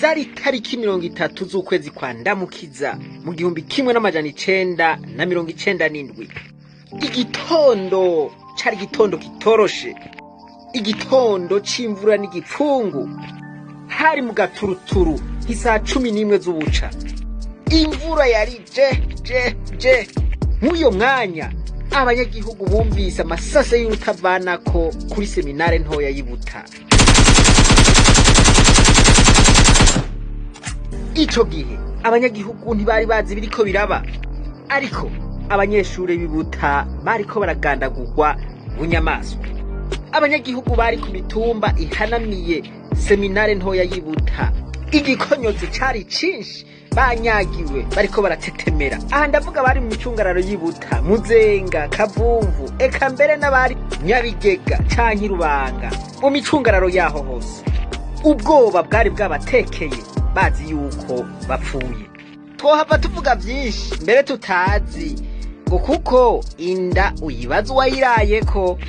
Zari tariki 30 z'ukwezi kwa Ndamukiza mu 1997. Igitondo cari igitondo kitoroshe, igitondo c'imvura n'igipfungu. Hari mu gaturuturu nk'isaha 11 z'ubuca. Imvura yari je je je. Mw'uyo mwanya abanyagihugu bumvise amasase y'urutavanako kuri seminare ntoya y'Ibuta. Ico gihe abanyagihugu ntibari bazi ibiriko biraba, ariko abanyeshure b'Ibuta bariko baragandagurwa bunyamaswa. Abanyagihugu bari ku mitumba ihanamiye seminare ntoya y'Ibuta, igikonyozi cari cinshi, banyagiwe bariko baratetemera. Aha ndavuga bari mu micungararo y'Ibuta, Muzenga, Kavumvu, eka mbere n'abari Nyabigega canke Rubanga, mu micungararo yaho hose. Ubwoba bwari bwabatekeye, bazi yuko bapfuye. Twohava tuvuga vyinshi mbere tutazi, ngo kuko inda uyibaza uwayirayeko.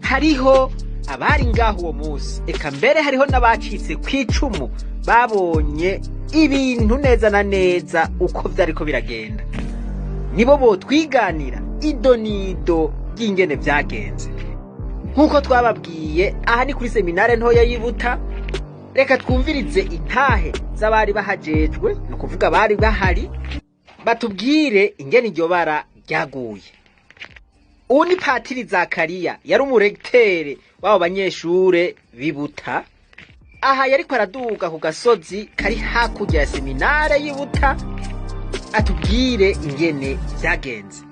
Hariho abari ngaho uwo munsi, eka mbere hariho n'abacitse kw'icumu babonye ibintu neza na neza uko vyariko biragenda. Nibo botwiganira ido nido ry'ingene vyagenze. Nk'uko twababwiye, aha ni kuri seminare ntoya y'Ibuta. Reka twumvirize intahe z'abari bahajejwe, ni ukuvuga bari bahari, batubwire ingene iryo bara ryaguye. Uwu ni Patiri Zakariya, yari umurektere w'abo banyeshure b'Ibuta. Aha yariko araduga ku gasozi kari hakurya ya seminare y'Ibuta, atubwire ingene vyagenze.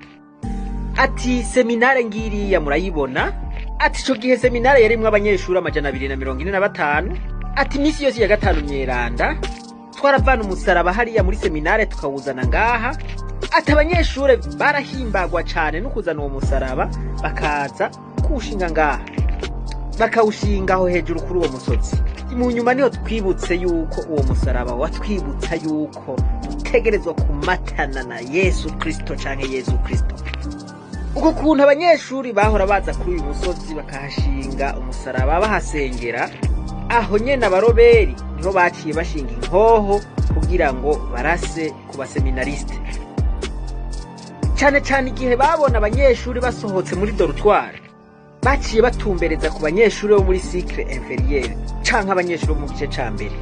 Ati seminare ngiriya murayibona. Ati ico gihe seminare yarimwo abanyeshure 245. Ati imisi yose ya gatanu myeranda twaravana umusaraba hariya muri seminare tukawuzana ngaha. Ati abanyeshure barahimbagwa cane no kuzana uwo musaraba, bakaza kuwushinga ngaha, bakawushinga aho hejuru kuri uwo musozi. Mu nyuma niho twibutse yuko uwo musaraba watwibutsa yuko dutegerezwa kumatana na Yesu Kristo canke Yesu Kristo. Uko kuntu abanyeshuri bahora baza kuri uyu musozi bakahashinga umusaraba bahasengera, aho nyene abaroberi niho baciye bashinga inkoho kugira ngo barase ku baseminariste. Cane cane igihe babona abanyeshuri basohotse muri dortoir, baciye batumbereza ku banyeshuri bo muri cycle inférieure canke abanyeshuri bo mu gice ca mbere.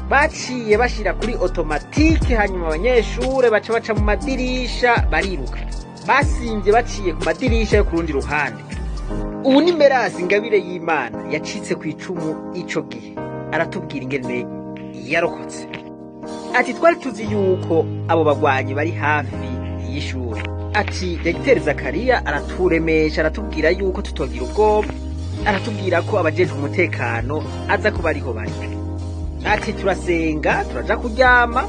Baciye bashira kuri automatique, hanyuma abanyeshure baca baca mu madirisha bariruka. Basimvye baciye ku madirisha yo ku rundi ruhande. Ubu ni Merasi Ingabire y'Imana yacitse ku icumu ico gihe, aratubwira ingene yarokotse. Ati twari tuzi yuko abo bagwanyi bari hafi y'ishuri. Ati Dr Zakariya araturemesha, aratubwira yuko tutogira ubwoba, aratubwira ko abajejwe umutekano aza kuba ariho bari. Ati turasenga turaja kuryama,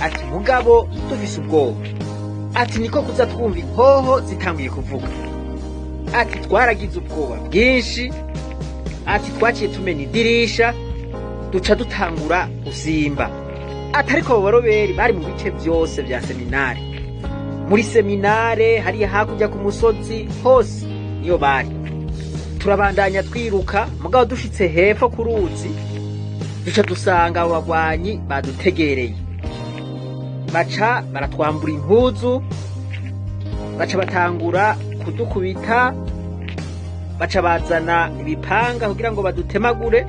ati mugabo dufise ubwoba. Ati niko kuza twumva inkoho zitanguye kuvuga. Ati twaragize ubwoba bwinshi. Ati twaciye tumena idirisha duca dutangura gusimba. Ati ariko abo baroberi bari mu bice vyose vya seminare. Muri seminare hariya hakurya ku musozi hose niyo bari. Turabandanya twiruka, mugabo dushitse hepfo ku ruzi duca dusanga abo bagwanyi badutegereye. Baca baratwambura impuzu, baca batangura kudukubita, baca bazana ibipanga kugira ngo badutemagure,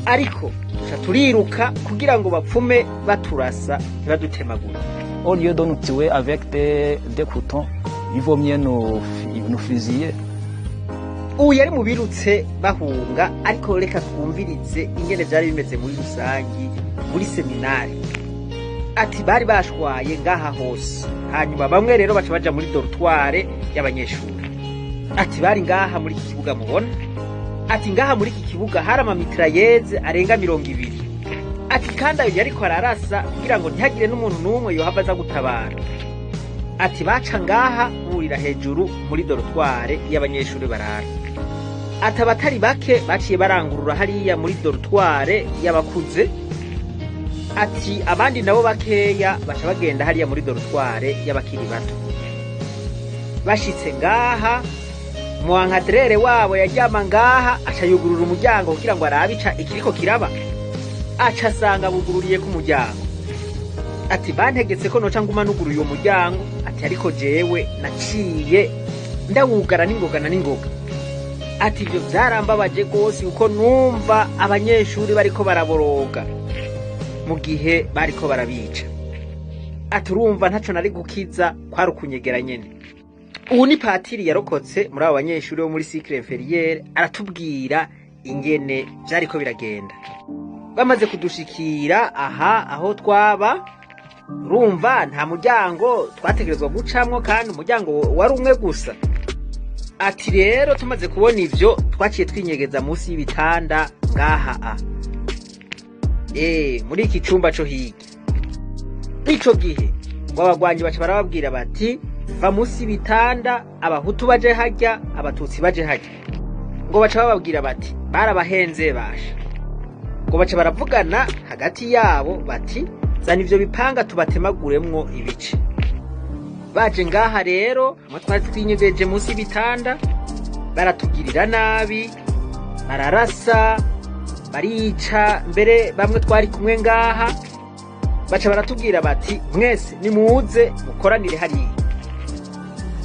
ariko duca turiruka kugira ngo bapfume baturasa ntibadutemagure. Au lieu de nous tuer avec des couteaux, il vaut mieux nous fusiller. Ubu yari mu birutse bahunga, ariko reka twumvirize ingene vyari bimeze muri rusangi muri seminari. Ati bari bashwaye ngaha hose, hanyuma bamwe rero baca baja muri dortoir y'abanyeshuri. Ati bari ngaha muri iki kibuga mubona. Ati ngaha muri iki kibuga hari amamitrayeze arenga 20. Ati kandi ayo yariko ararasa kugira ngo ntihagire n'umuntu n'umwe yohava aza gutabara. Ati baca ngaha burira hejuru muri dortoir y'abanyeshuri barara. Ati abatari bake baciye barangurura hariya muri dortoir y'abakuze. Ati abandi nabo bakeya baca bagenda hariya muri dortoir y'abakiri bato. Bashitse ngaha, muankadrere wabo yaryama ngaha aca yugurura umuryango kugira ngo arabe ica ikiriko kiraba. Aca asanga bugururiye ku muryango. Ati bantegetse ko noca nguma nuguruye uwo muryango. Ati ariko jewe naciye ndawugara n'ingoga na n'ingoga. Ati ibyo byarambabaje rwose, kuko numva abanyeshuri bariko baraboroga mu gihe bariko barabica. Ati urumva ntaco nari gukiza, kwari ukunyegera nyene. Ubu ni patiri yarokotse muri abo banyeshuri bo muri cycle inférieur, aratubwira ingene vyariko biragenda. Bamaze kudushikira aha aho twaba, urumva nta muryango twategerezwa gucamwo, kandi umuryango wari umwe gusa. Ati rero tumaze kubona ivyo, twaciye twinyegeza munsi y'ibitanda ngaha a muri iki cumba co hirya. Ico gihe ngo abagwanyi baca barababwira bati: "Va munsi y'ibitanda, abahutu baje harya, abatutsi baje harya." Ngo baca bababwira bati barabahenze basha. Ngo baca baravugana hagati yabo bati: "Zana ivyo bipanga tubatemaguremwo ibice." Baje ngaha rero hamwe twari twinyegeje munsi y'ibitanda, baratugirira nabi, bararasa, barica mbere bamwe twari kumwe ngaha. Baca baratubwira bati: "Mwese nimuze mukoranire hariya."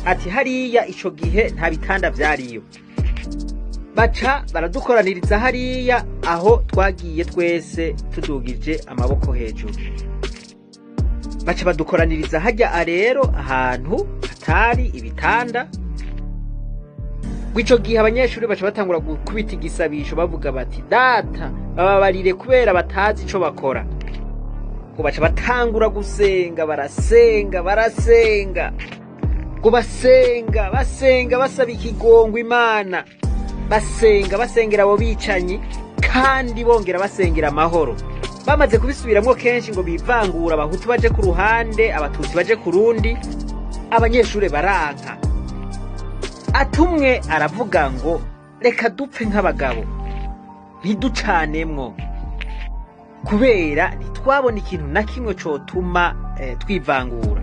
Ati hariya ico gihe nta bitanda vyariyo. Baca baradukoraniriza hariya, aho twagiye twese tudugije amaboko hejuru. Baca badukoraniriza hajya rero ahantu hatari ibitanda. Ico gihe abanyeshuri baca batangura gukubita igisabisho, bavuga bati: "Data, bababarire kubera batazi ico bakora." Ngo baca batangura gusenga, barasenga, barasenga, ngo basenga, basenga, basaba ikigongwe Imana, basenga, basengera abo bicanyi, kandi bongera basengera amahoro. Bamaze kubisubiramwo kenshi ngo bivangura, abahutu baje ku ruhande, abatutsi baje ku rundi, abanyeshuri baranka. Atumwe aravuga ngo: "Reka dupfe nk'abagabo, ntiducanemwo," kubera ntitwabona ikintu na kimwe cotuma twivangura.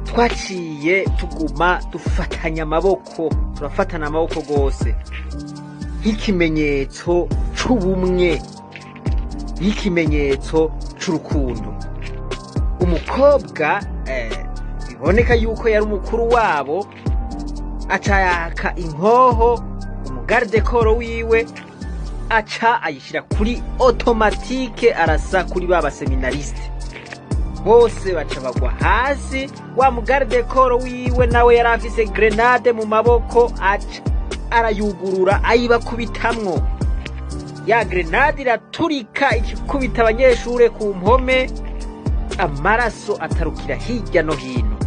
Twaciye tuguma dufatanya amaboko, turafatana amaboko rwose nk'ikimenyetso c'ubumwe, nk'ikimenyetso c'urukundo. Umukobwa biboneka yuko yari umukuru wabo aca yaka inkoho umu garde corps wiwe, aca ayishyira kuri automatique, arasa kuri ba ba séminaristes bose, baca bagwa hasi. Wa mu garde corps wiwe nawe yari afise grenade mu maboko, aca arayugurura, ayibakubitamwo. Ya grenade iraturika, ikikubita abanyeshure ku mpome, amaraso atarukira hirya no hino.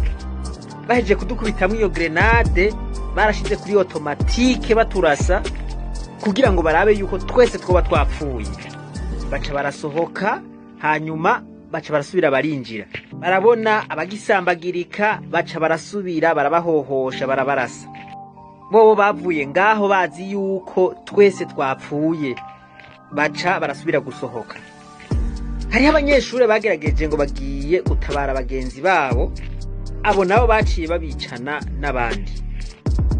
Bahejeje kudukubitamwo iyo grenade, barashize kuri automatique baturasa kugira ngo barabe yuko twese twoba twapfuye. Baca barasohoka, hanyuma baca barasubira barinjira, barabona abagisambagirika, baca barasubira barabahohosha, barabarasa. Bobo bavuye ngaho bazi yuko twese twapfuye, baca barasubira gusohoka. Hariho abanyeshuri bagerageje ngo bagiye gutabara bagenzi babo, abo nabo baciye babicana n'abandi.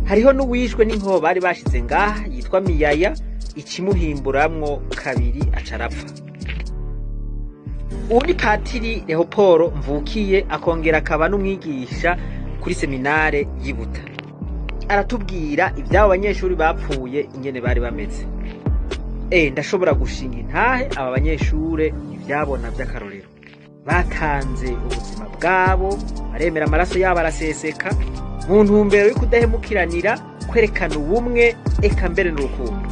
Hariho n'uwishwe n'inkoho bari bashize ngaha yitwa Miyaya, ikimuhimburamwo kabiri, aca arapfa. Ubu ni patiri Leopold Mvukiye, akongera akaba n'umwigisha kuri séminaire y'i Buta, aratubwira iby'abo banyeshuri bapfuye ingene bari bameze. Ndashobora gushinga intahe, aba banyeshure ivyabona vy'akarorero. Batanze ubuzima bwabo, baremera amaraso yabo araseseka mu ntumbero yo kudahemukiranira, kwerekana ubumwe, eka mbere n'urukundo.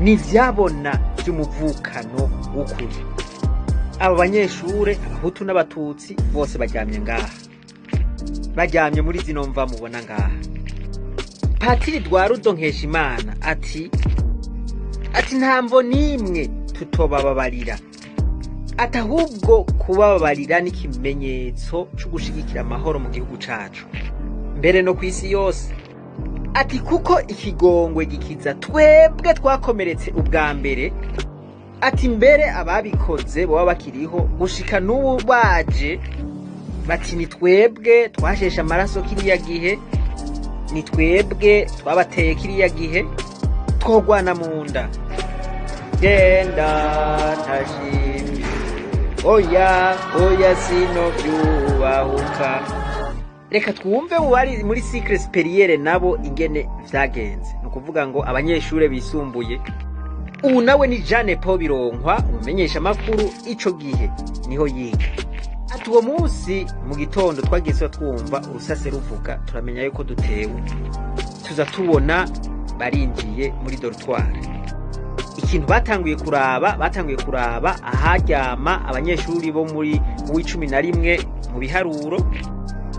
Ni ivyabona vy'umuvukano w'ukuri. Abo banyeshure, abahutu n'abatutsi, bose baryamye ngaha, baryamye muri zino mva mubona ngaha. Patiri Dwarudo Nkeshimana ati nta mvo n'imwe tutobababarira, ati ahubwo kubababarira n'ikimenyetso co gushigikira amahoro mu gihugu cacu, mbere no kw'isi yose. Ati kuko ikigongwe gikiza twebwe twakomeretse ubwa mbere. Ati mbere ababikoze boba bakiriho gushika n'ubu baje bati: "Ni twebwe twasheshe amaraso kiriya gihe, ni twebwe twabateye kiriya gihe," twogwana mu nda. Genda ntashimye. Oya, oya, sinovyubahuka. Reka twumve mu bari muri cycle supérieur nabo ingene vyagenze. Ni ukuvuga ngo abanyeshure bisumbuye. Ubu nawe ni Jeanne Paul Bironkwa, umumenyesha makuru, ico gihe niho yiga. Ati: "Uwo munsi mu gitondo twagize twumva urusase ruvuga, turamenya yuko dutewe. Tuza tubona barinjiye muri dortoir. Ikintu batanguye kuraba aharyama abanyeshuri bo muri w'11 mu biharuro."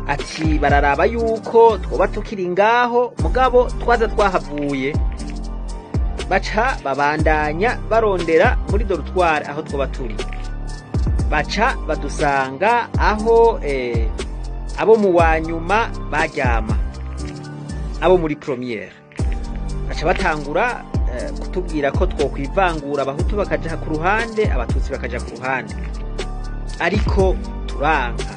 Ati: "Bararaba yuko twoba tukiri ngaho, mugabo twaza twahavuye. Baca babandanya barondera muri dortoir aho twoba turi. Baca badusanga aho abo mu wanyuma baryama, abo muri première. Baca batangura kutubwira ko twokwivangura, abahutu bakaja ku ruhande, abatutsi bakaja ku ruhande, ariko turanka.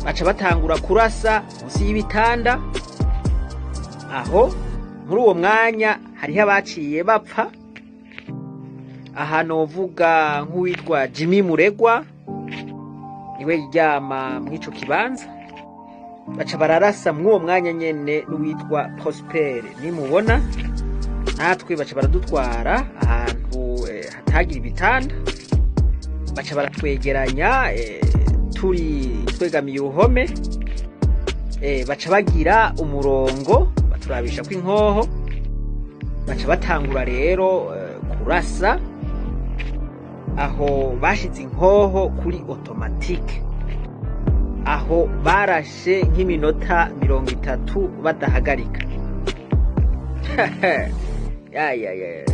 Baca batangura kurasa munsi y'ibitanda. Aho muri uwo mwanya hariho abaciye bapfa. Aha novuga nk'uwitwa Jimmy Muregwa, niwe yiryama mw'ico kibanza. Baca bararasa mw'uwo mwanya nyene n'uwitwa Prosper nimubona. Natwe baca baradutwara ahantu hatagira ibitanda, baca baratwegeranya turi twegamiye uruhome. Baca bagira umurongo, baturabisha kw'inkoho, baca batangura rero kurasa. Aho bashize inkoho kuri automatique. Aho barashe nk'iminota 30 badahagarika. Ya ya ya,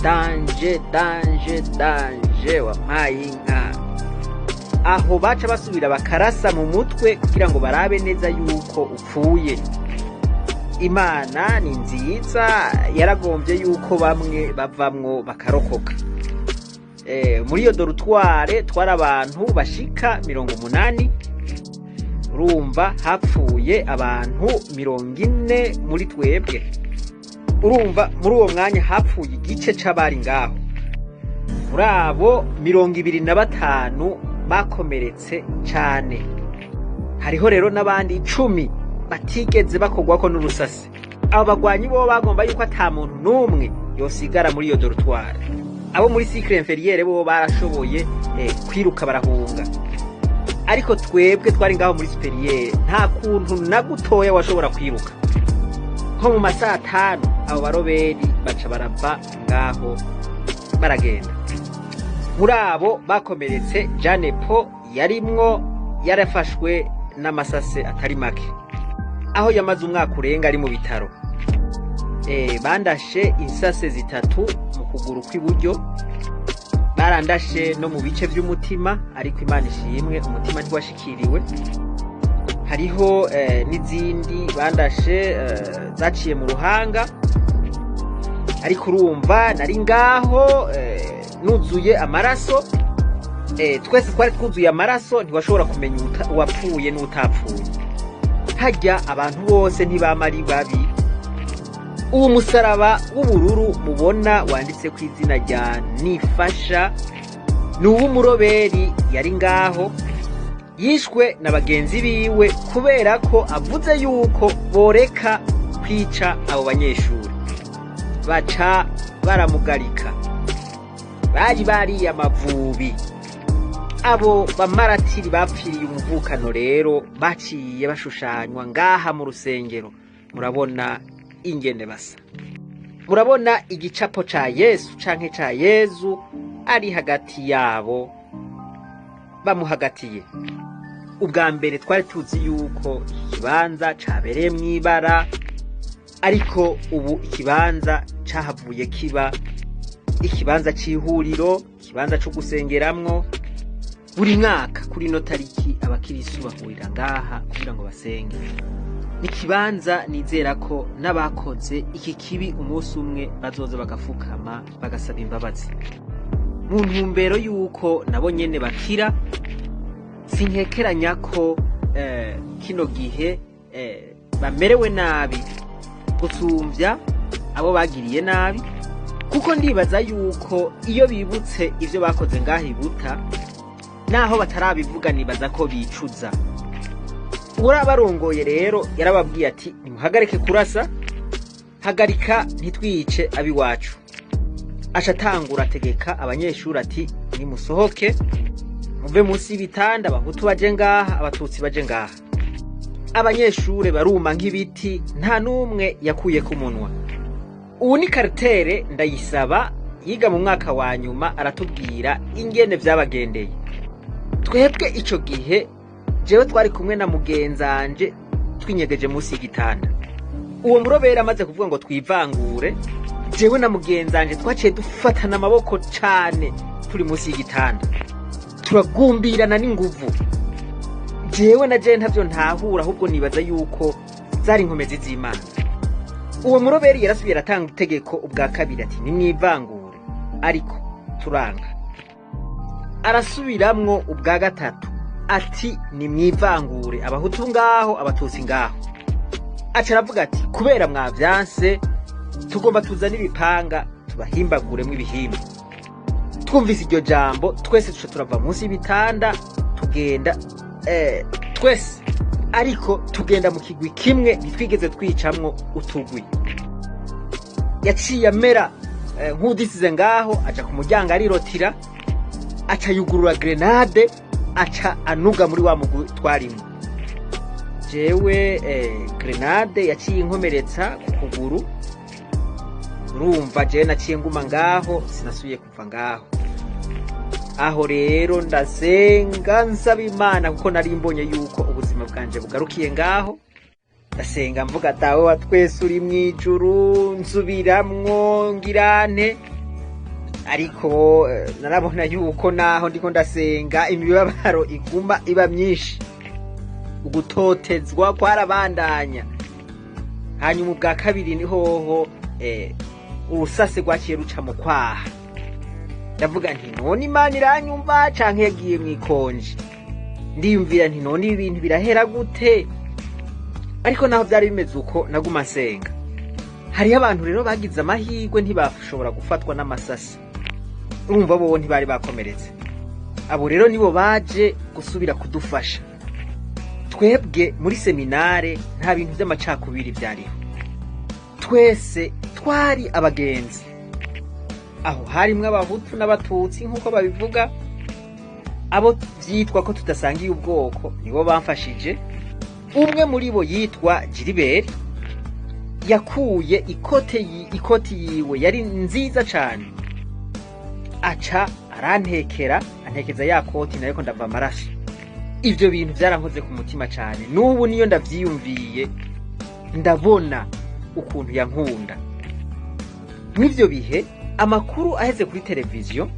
danger, danger, danger, wampaye inka! Aho baca basubira bakarasa mu mutwe kugira ngo barabe neza yuko upfuye. Imana ni nziza, yaragombye yuko bamwe bavamwo bakarokoka. Muri iyo dortoir twari abantu bashika 80. Urumva hapfuye abantu 40 muri twebwe. Urumva muri uwo mwanya hapfuye igice c'abari ngaho. Muri abo, 25 bakomeretse cane. Hariho rero n'abandi 10 batigeze bakorwako n'urusasi. Abo bagwanyi bo bagomba yuko ata muntu n'umwe yosigara muri iyo dortoir. Abo muri cycle inférieur bo barashoboye kwiruka barahunga, ariko twebwe twari ngaho muri supérieur nta kuntu na gutoya washobora kwiruka. Nko mu masaha 5 abo baroberi baca barava ngaho baragenda. Muri abo bakomeretse, Jeanne Paul yarimwo, yarafashwe n'amasase atari make, aho yamaze umwaka urenga ari mu bitaro. Bandashe insase zitatu mu kuguru kw'iburyo, barandashe no mu bice vy'umutima, ariko Imana ishimwe umutima ntiwashikiriwe. Hariho n'izindi bandashe zaciye mu ruhanga, ariko urumva nari ngaho nuzuye amaraso. Twese twari twuzuye amaraso, ntiwashobora kumenya uwapfuye n'utapfuye. Harya abantu bose ntibama ari babi. Uwo musaraba w'ubururu mubona wanditse ku izina rya Nifasha ni uw'umuroberi yari ngaho, yishwe na bagenzi biwe kubera ko avuze yuko boreka kwica abo banyeshuri. Baca baramugarika. Bari bariye amavubi abo bamaratiri bapfiriye umuvukano. Rero baciye bashushanywa ngaha mu rusengero. Murabona ingene basa, murabona igicapo ca Yesu canke ca Yezu ari hagati yabo bamuhagatiye. Ubwa mbere twari tuzi yuko iki kibanza cabereye mw'ibara, ariko ubu ikibanza cahavuye kiba ikibanza c'ihuriro, ikibanza co gusengeramwo. Buri mwaka kuri ino tariki abakirisu bahurira ngaha kugira ngo basenge. Ni ikibanza nizera ko n'abakoze iki kibi umunsi umwe bazoza bagafukama bagasaba imbabazi mu ntumbero y'uko nabo nyene bakira. Sinkekeranya ko kino gihe bamerewe nabi gusumvya abo bagiriye nabi, kuko ndibaza yuko iyo bibutse ivyo bakoze ngaha ibuta. Naho batarabivuga, nibaza ko bicuza. Urabarongoye rero yarababwiye ati: "Nimuhagarike kurasa, hagarika, ntitwice abiwacu." Aca atangura ategeka abanyeshuri ati: "Nimusohoke muve munsi y'ibitanda, abahutu baje ngaha, abatutsi baje ngaha." Abanyeshure baruma nk'ibiti, nta n'umwe yakuye ku munwa. Ubu ni Karitere Ndayisaba, yiga mu mwaka wa nyuma, aratubwira ingene vyabagendeye. Twebwe ico gihe, jewe twari kumwe na mugenzanje, twinyegeje munsi y'igitanda. Uwo murobera amaze kuvuga ngo twivangure, jewe na mugenzanje twaciye dufatana amaboko cane turi munsi y'igitanda, turagumbirana n'inguvu. Jewe na jewe ntavyo ntahura, ahubwo nibaza yuko zari inkomezi z'Imana. Uwo muroberi yarasubiye aratanga itegeko ubwa kabiri ati: "Nimwivangure," ariko turanga. Arasubiramwo ubwa gatatu ati: "Nimwivangure, abahutu ngaho, abatutsi ngaho." Aca aravuga ati: "Kubera mwavyanse, tugomba tuzane ibipanga tubahimbaguremwo ibihimba." Twumvise iryo jambo, twese tuca turava munsi y'ibitanda, tugenda twese, ariko tugenda mu kigwi kimwe, ntitwigeze twicamwo utugwi. Yaciye amera nk'udisize ngaho, aja ku muryango arirotira, aca yugurura grenade, aca anuga muri wa mugwi twarimo. Jewe grenade yaciye inkomeretsa ku kuguru. Urumva, jewe naciye nguma ngaho, sinasubiye kuva ngaho. Aho rero ndasenga, nsaba Imana, kuko nari mbonye yuko ubuzima bwanje bugarukiye ngaho. Ndasenga mvuga: "Dawe wa twese uri mw'ijuru," nsubiramwo ngirante, ariko narabona yuko naho ndiko ndasenga imibabaro iguma iba myinshi, ugutotezwa kwarabandanya. Hanyuma ubwa kabiri ni hoho urusase rwaciye ruca mu kwaha. Ndavuga nti: "None Imana iranyumva canke yagiye mw'ikonje?" Ndiyumvira nti: "None ibi bintu birahera gute?" Ariko naho vyari bimeze uko, naguma nsenga. Hariho abantu rero bagize amahirwe, ntibashobora gufatwa n'amasasi. Urumva, bobo ntibari bakomeretse. Abo rero nibo baje gusubira kudufasha. Twebwe muri seminare nta bintu vy'amacakubiri vyariho, twese twari abagenzi. Aho harimwo abahutu n'abatutsi nk'uko babivuga. Abo vyitwa ko tudasangiye ubwoko nibo bamfashije. Umwe muri bo yitwa Gilbert yakuye ikoti yiwe yari nziza cane, aca arantekera, antekeza ya koti, nariko ndava amaraso. Ivyo bintu vyarankoze ku mutima cane, n'ubu niyo ndavyiyumviye ndabona ukuntu yankunda. Mw'ivyo bihe, amakuru aheze kuri televiziyo,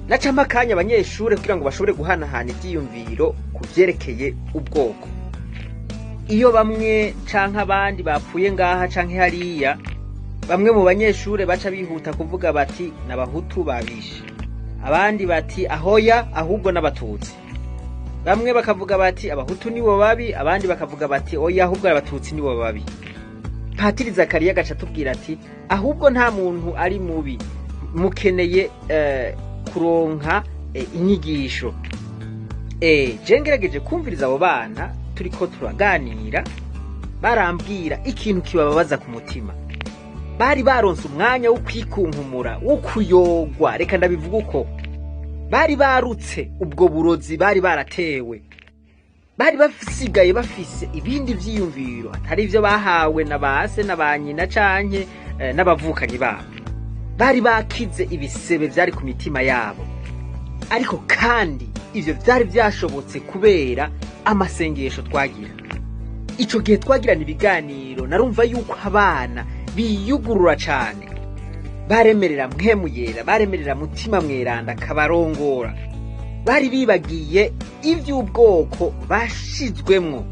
nacamo akanya abanyeshure kugira ngo bashobore guhanahana ivyiyumviro ku vyerekeye ubwoko. Iyo bamwe canke abandi bapfuye ngaha canke hariya, bamwe mu banyeshure baca bihuta kuvuga bati: "N'abahutu babishe," abandi bati: "Ahoya, ahubwo n'abatutsi." Bamwe bakavuga bati: "Abahutu nibo babi," abandi bakavuga bati: "Oya, ahubwo abatutsi nibo babi." Patiri Zakariya agaca atubwira ati: "Ahubwo nta muntu ari mubi, mukeneye kuronka inyigisho." Je ngerageje kumviriza abo bana turiko turaganira, barambwira ikintu kibababaza ku mutima. Bari baronse umwanya wo kwikunkumura, wo kuyogwa, reka ndabivuga uko. Bari barutse ubwo burozi bari baratewe, bari basigaye bafise ibindi vyiyumviro atari ivyo bahawe na ba se na ba nyina canke n'abavukanyi babo. Bari bakize ibisebe vyari ku mitima yabo, ariko kandi ivyo vyari vyashobotse kubera amasengesho twagira. Ico gihe twagirana ibiganiro, narumva yuko abana biyugurura cane, baremerera Mpwemu Yera, baremerera Mutima Mweranda akabarongora. Bari bibagiye ivy'ubwoko bashizwemwo,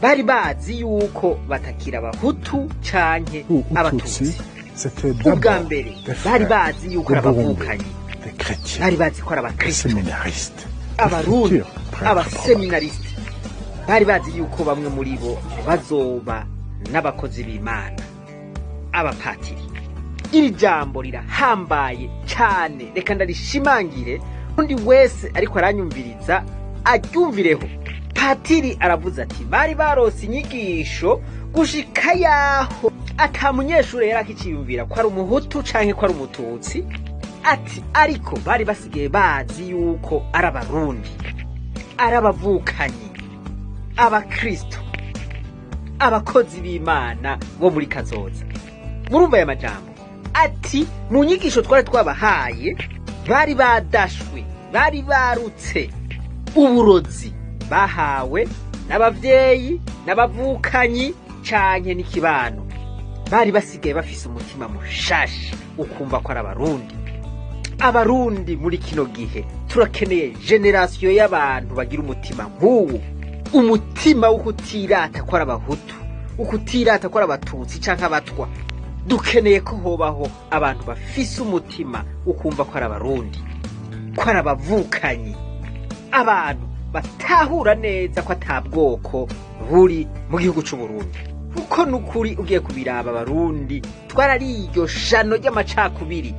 bari bazi yuko batakira abahutu canke Ou abatutsi. Tutsi, c'était Ubwa d'abord mbere des bari frères, bazi yuko des ari Burundais, abavukanyi, des chrétiens, bari bazi ko ari des abakristo, séminaristes, des abarundi, futurs prêtres probablement. Abaseminarisite. Bari bazi yuko bamwe muri bo bazoba n'abakozi b'Imana, abapatiri. Iri jambo rirahambaye cyane, reka ndarishimangire. Undi wese ariko aranyumviriza aryumvireho. Patiri aravuze ati bari barose inyigisho gushika yaho ata munyeshure yari akiciyumvira ko ari umuhutu canke ko ari umututsi, ati ariko bari basigaye bazi yuko ari abarundi, ari abavukanyi, abakristo, abakozi b'Imana bo muri kazoza. Murumva aya majambo, ati mu nyigisho twari twabahaye bari badashwe, bari barutse uburozi bahawe n'abavyeyi n'abavukanyi canke n'ikibano. Bari basigaye bafise umutima mushasha ukumva ko ari abarundi. Abarundi muri kino gihe turakeneye generasiyo y'abantu bagira umutima nk'uwo, umutima wo kutirata ko ari abahutu, ukutirata ko ari abatutsi canke abatwa. Dukeneye ko hobaho abantu bafise umutima ukumva ko ari abarundi, ko ari abavukanyi, abantu batahura neza ko ata bwoko buri mu gihugu c'Uburundi. Kuko nukuri ugiye kubiraba, abarundi twarariye iryo shano ry'amacakubiri,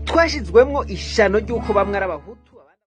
twashizwemwo ishano ry'uko bamwe ari abahutu abandi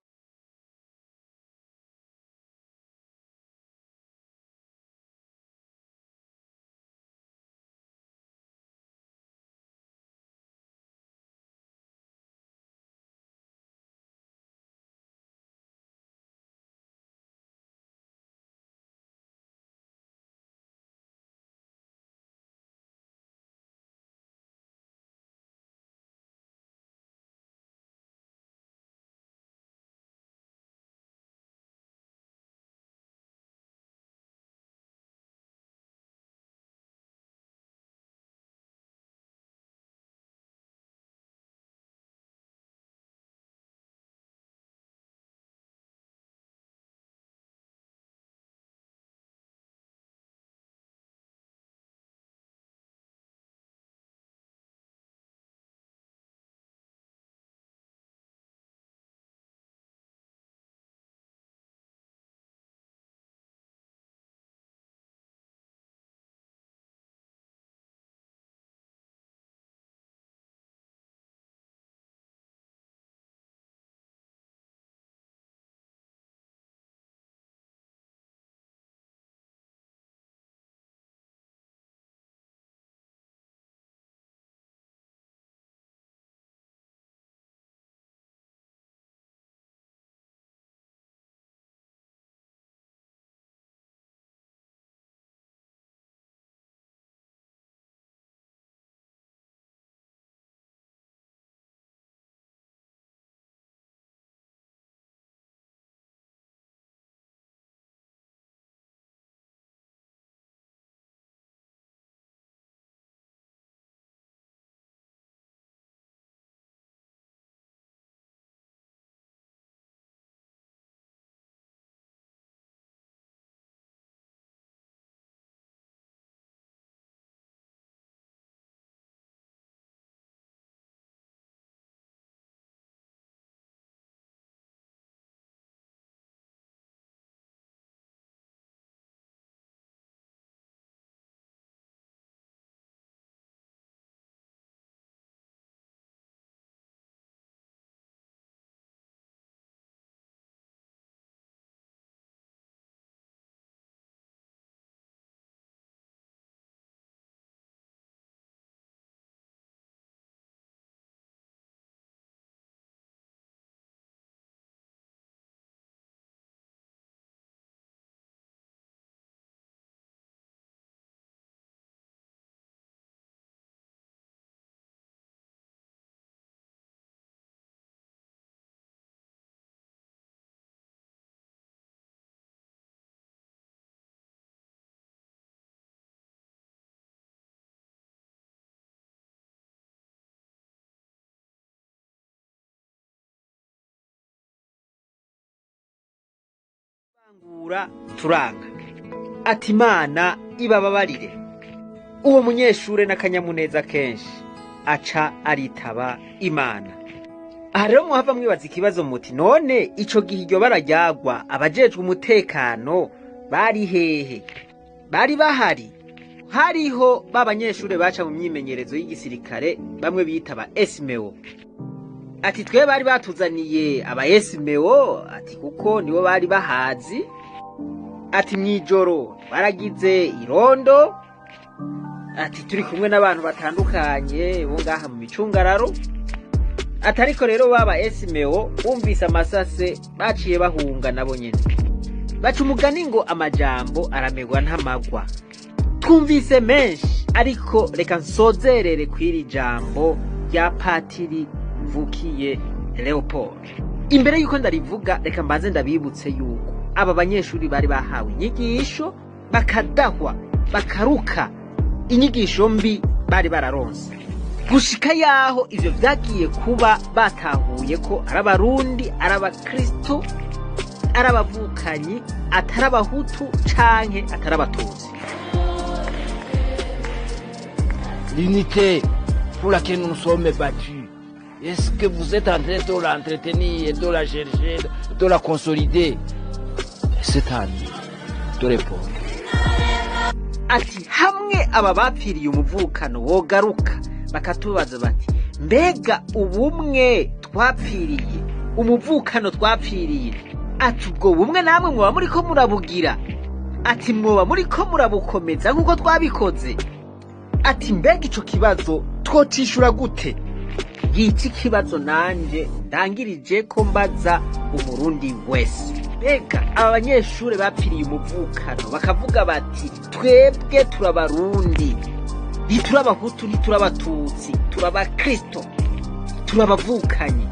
Bangura turanga ati Imana ibababarire. Uwo munyeshure n'akanyamuneza kenshi aca aritaba Imana. Aha rero muhava mwibaza ikibazo muti none ico gihe iryo bara ryagwa abajejwe umutekano bari hehe? Bari bahari? Hariho ba banyeshure baca mu myimenyerezo y'igisirikare, bamwe bita ba Esmeo. Ati twe bari batuzaniye abayesimeo, ati kuko nibo bari bahazi. Ati mw'ijoro baragize irondo, ati turi kumwe n'abantu batandukanye bo ngaha mu micungararo. Ati ariko rero baba esimeo bumvise amasase baciye bahunga nabo nyene. Baca umugani ngo amajambo aramegwa ntamagwa. Twumvise menshi, ariko reka nsozerere kw'iri jambo rya Patiri Mvukiye Leopold. Imbere yuko ndarivuga, reka mbanze ndabibutse yuko aba banyeshuri bari bahawe inyigisho, bakadahwa, bakaruka inyigisho mbi bari bararonse, gushika yaho ivyo vyagiye kuba batahuye ko ari Abarundi, ari Abakristo, ari abavukanyi, atari Abahutu canke atari Abatutsi. L'unité pour laquelle nous nous sommes battus, est-ce que vous êtes en train de l'entretenir, de la chercher, de la consolider? C'est à nous de répondre. Ati hamwe aba bapfiriye umuvukano wogaruka bakatubaza bati: mbega ubumwe twapfiriye, umuvukano twapfiriye, ati ubwo bumwe namwe mwoba muriko murabugira? Ati mwoba muriko murabukomeza nk'uko twabikoze? Ati mbega ico kibazo twocishura gute? Ngiki kibazo nanje ndangirije ko mbaza Umurundi wese: mbega aba banyeshure bapfiriye umuvukano bakavuga bati twebwe turabarundi, ntituri Abahutu, ntituri Abatutsi, turabakristo, turabavukanyi,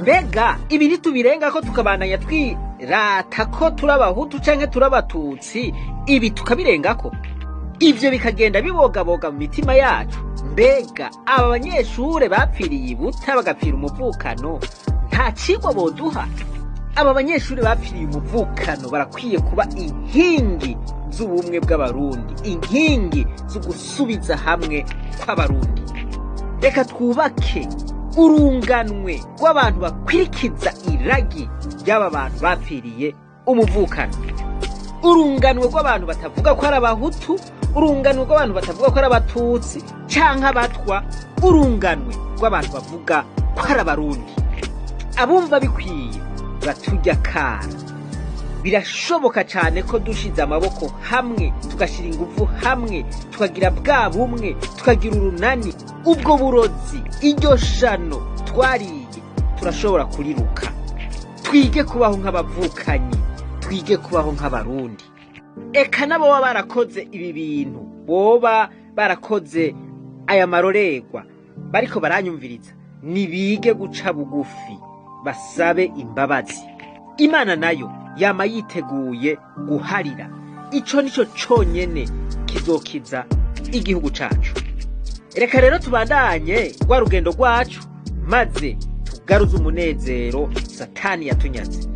mbega ibi ntitubirenga ko tukabandanya twirata ko turi Abahutu canke turi Abatutsi? Ibi tukabirengako, ivyo bikagenda bibogaboga mu mitima yacu. Mbega aba banyeshure bapfiriye ibuta bagapfira umuvukano nta cigwa boduha? Aba banyeshure bapfiriye umuvukano barakwiye kuba inkingi z'ubumwe bw'Abarundi, inkingi zo gusubiza hamwe kw'Abarundi. Reka twubake urunganwe rw'abantu bakwirikiza iragi ry'aba bantu bapfiriye umuvukano, urunganwe rw'abantu batavuga ko ari Abahutu, urunganwe rw'abantu batavuga ko ari Abatutsi canke Abatwa, urunganwe rw'abantu bavuga ko ari Abarundi. Abumva bikwiye baturya kara. Birashoboka cyane ko dushize amaboko hamwe, tugashyira ingufu hamwe, tukagira bwa bumwe, tukagira urunani, ubwo burozi, iryo shano twariye turashobora kuriruka. Twige kubaho nk'abavukanyi, twige kubaho nk'Abarundi. Eka nabo baba barakoze ibi bintu, boba barakoze aya marorerwa, bariko baranyumviriza, nibige guca bugufi, basabe imbabazi. Imana nayo yama yiteguye guharira. Ico nico conyene kizokiza igihugu cacu. Reka rero tubandanye rwa rugendo rwacu, maze tugaruze umunezero Satani yatunyaze.